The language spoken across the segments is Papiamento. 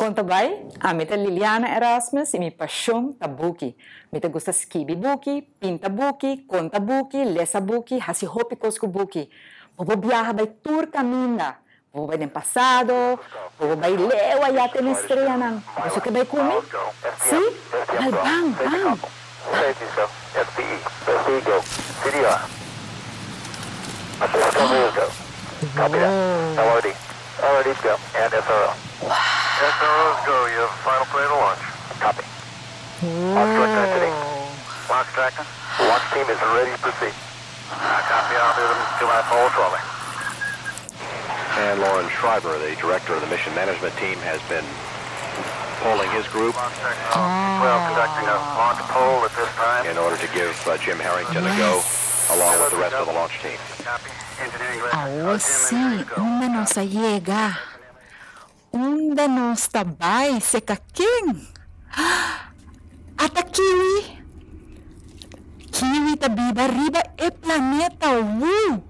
Kon ta bai? Ami ta Liliana Erasmus i mi pashon ta buki. Mi ta gusta skibi buki, pinta buki, konta buki, lesa buki, hasi hopi kos ku buki. Bo por biaha bai tur kaminda. Bo por bai den pasado, bo por bai leu ayá te na estreanan. Boso ke bai ku mi? Sí? Bal ban, ban! And Lauren Schreiber, the director of the mission management team, has been polling his group in order to give Jim Harrington a go along with the rest of the launch team. Awor sí, unda nos a yega? Unda nos ta bai seka ken? Ata Kiwi! Kiwi ta biba riba e planeta Wu.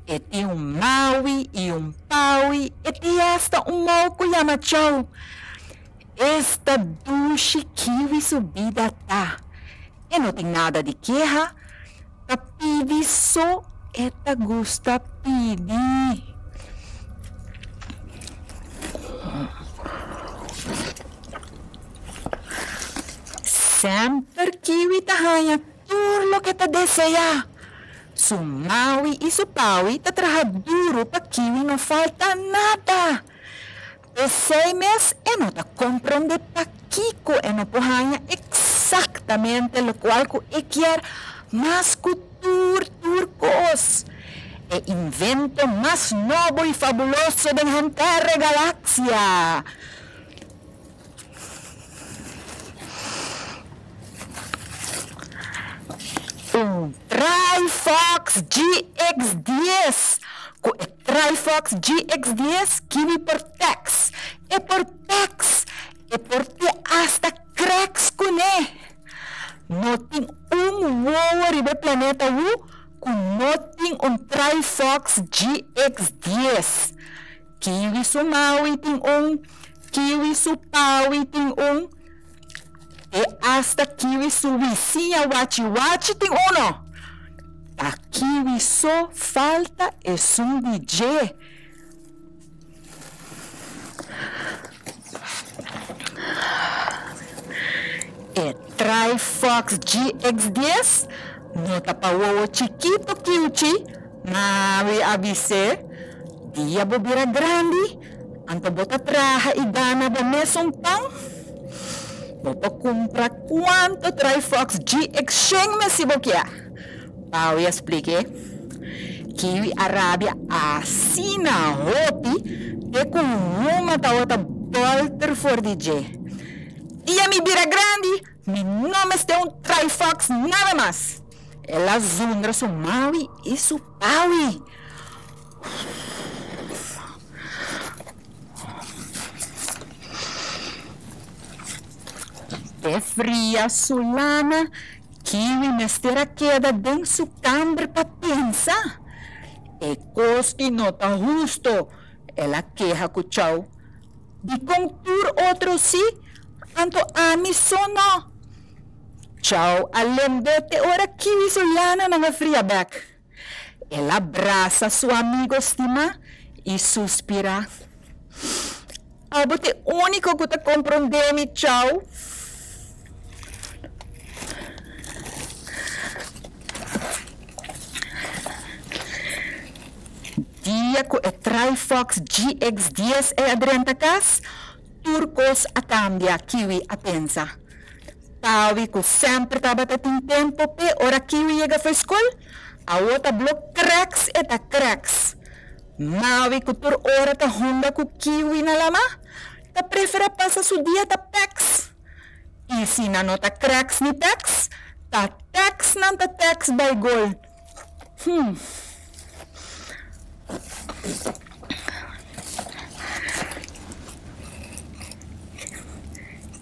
E tin un Maui i un Paui, e tin asta un mou ku yama Chou. Esta dushi Kiwi su bida ta! E no tin nada di keha, ta pidi so e ta gusta pidi. Semper Kiwi ta haña tur loke ta deseá. Su mawi i su pawi ta traha duru pa Kiwi no falta nada. P'esei mes e no ta komprondé pakiko e no por haña eksaktamente lokual ku e kier mas ku tur tur kos, e invento mas nobo i fabuloso den henter e galaksia. Un Trifox GX10 Ku e Trifox GX10 kiwi por teks, e por peks, e por te asta kreks kuné. No tin un wowo riba e planeta wu ku no tin un Trifox GX10. Kiwi su mawi tin un, kiwi su pawi tin un, te asta kiwi su wisiña wachi wachi tin uno. Ta kiwi so falta esun di dje. E Trifox GX10 no ta pa wowo chikito kiuchi, Mawi a bis'é, Dia bo bira grandi, anto bo ta traha i gana bo mesun pan. Bo por kumpra kuantu Trifox GX shen mes si bo kier. Paui a splik'é. Kiwi a rabia asina hopi te ku huma tabata bòlter for di dje. Dia mi bira grandi, mi no mester un Trifox nada mas! El a zundra su mawi i su pawi. Te fria su lana, Kiwi mester a keda den su kamber pa pensa. E kos ki no ta husto, el a keha ku Chou. Dikon tur otro si, anto ami so no? Chou a lemb'é te ora Kiwi su lananan a fria bèk. El a brasa su amigo stimá i suspirá, Abo ta e úniko ku ta komprondé mi, Chou. Dia ku e Trifox GX10 ei a drenta kas, tur kos a kambia, Kiwi a pensa. Pawi ku semper tabata tin tempo p'e ora Kiwi yega for skol, awo ta blo krèks e ta krèks. Mawi ku tur ora ta hunga ku Kiwi na lama, ta preferá pasa su dia ta pèks. I si nan no ta krèks ni pèks, ta tèks nan ta tèks bai gol. Hum.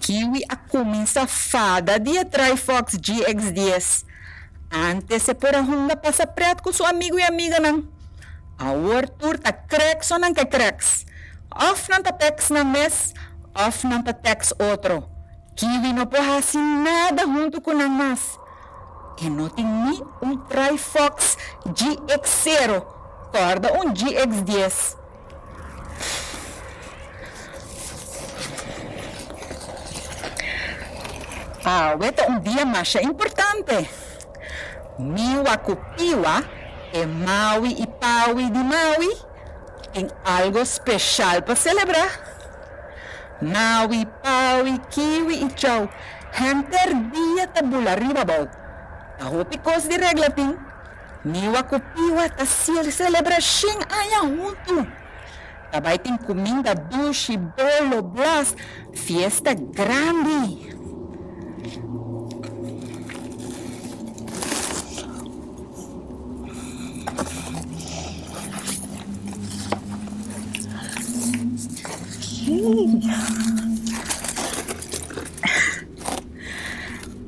Kiwi a cuminsa fada di e Trifox GX10. Antes e por a hunga pasa pret cu su amigo y amiganan. Awor tur ta cracks o nan ke cracks. Of nan ta peks nan mes. Òf nan ta tèks otro. Kiwi no por hasi nada huntu ku nan mas. E no tin ni un Trifox GX-zero, kòrda un GX-dies. Awe ta un dia masha importante. Miwa ku Piwa, e Maui i Paui di Maui, tin algo speshal pa selebrá. Maui, Paui, Kiwi i Chou henter dia ta bula riba bou. Ta hopi kos di regla tin. Miwa ku Piwa ta selebrá shen aña huntu. Ta bai tin kuminda dushi, bolo, blas, fiesta grandi.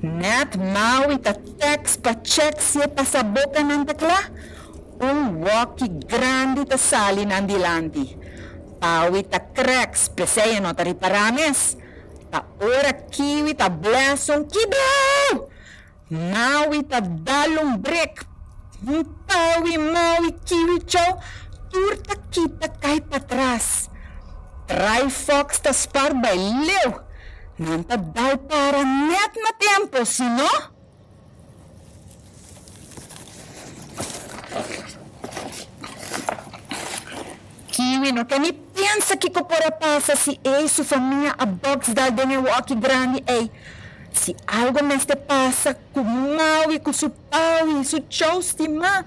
Nèt Maui ta tèks pa chèk si e pasabokanan ta kla. Un wòki grandi ta sali nan dilanti. Paui ta krèks, p'esei e no ta ripará mes. Ta ora Kiwi ta blès un kibou! Maui ta dal un brek. Un Paui, Maui, Kiwi, Chou, tur ta kita kai patras. Trifox ta spar bai leu. Nan ta dal para nèt na tempo, si no? Kiwi no ke ni pensa kiko por a pasa si e i su famia a boks dal den e wòki grandi ei. Si algo mester pasa ku Maui ku su Paui, su chou stimá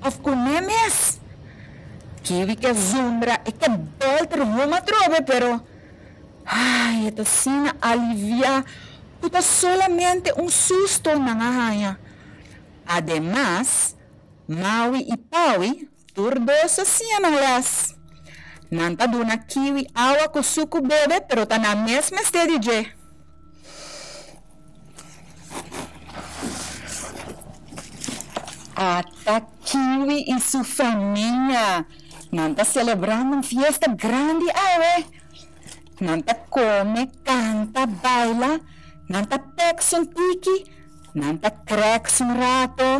òf ku ne mes. Kiwi ke zundra, e ke bòlter huma atrobe pero ai e ta asina aliviá ku ta solamente un susto nan a haña. Ademas, Maui i Paui tur dos a siña nan lès. Nan ta duna Kiwi awa ku suku bebe pero ta nan mes mester di dje. Ata Kiwi i su famia! Nan ta selebrando un fiesta grandi awe. Nan ta kome, kanta, baila, nan ta pèks un tiki, nan ta krèks un rato.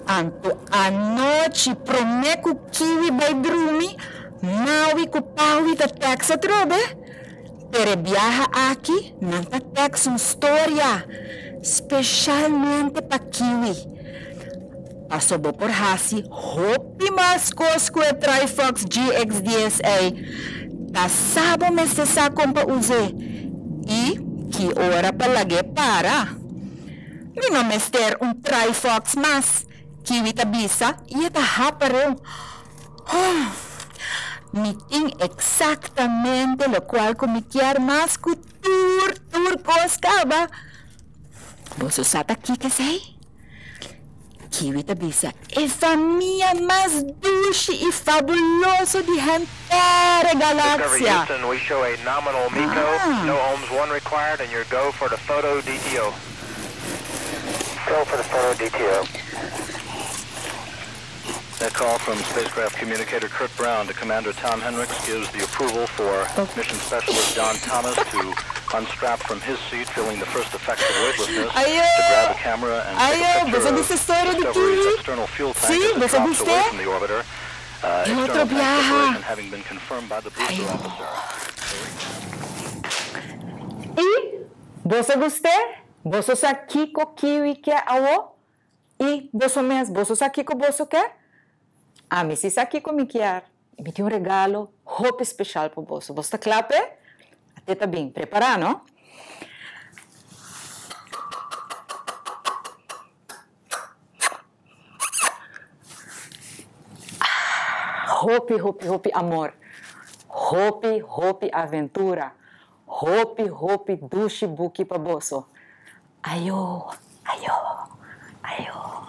Anto anochi promé ku Kiwi bai drumi, Maui ku Paui ta tèks atrobe. Pero e biaha aki nan ta tèks un storia speshalmente pa Kiwi. Paso bo por hasi hopi mas kos ku e Trifox GX10 ei. Ta sa bo mester sa kon pa us'é i ki ora pa lag'é para. Mi no mester un Trifox mas, Kiwi ta bisa i e ta hapar'é. Oh, mi tin eksaktamente lokual ku mi kier mas ku tur tur kos kaba. Boso sa ta kiko esei? Kiwi ta bisa, E famia mas dushi i fabuloso di henter e Discovery galaksia! Houston, we show a nominal MECO, Ah. no ohms one required and you're go for the photo DTO. Go for the photo DTO. That call from spacecraft communicator Kurt Brown to Commander Tom Henricks gives the approval for mission specialist Don Thomas to unstrap from his seat, feeling the first effects of weightlessness, Ayo! to grab a camera and take a Ayo, picture boso of bisa storia di Discovery's Kiwi? external fuel tank Sí, as it boso drops away bist'é? from the orbiter. Uh, E otro external tank biaha. separation having been confirmed by the booster Ayo. officer. I boso gust'é? Boso sa kiko Kiwi ke awo? I boso mes, boso sa kiko boso ke? Ami si sa kiko mi kier. I mi tin un regalo hopi speshal pa boso. Boso ta kla p'e? Ate ta bin. Prepará, no? Hopi, hopi, hopi amor. Hopi, hopi aventura. Hopi, hopi dushi buki pa boso. Ayo, ayo, ayo.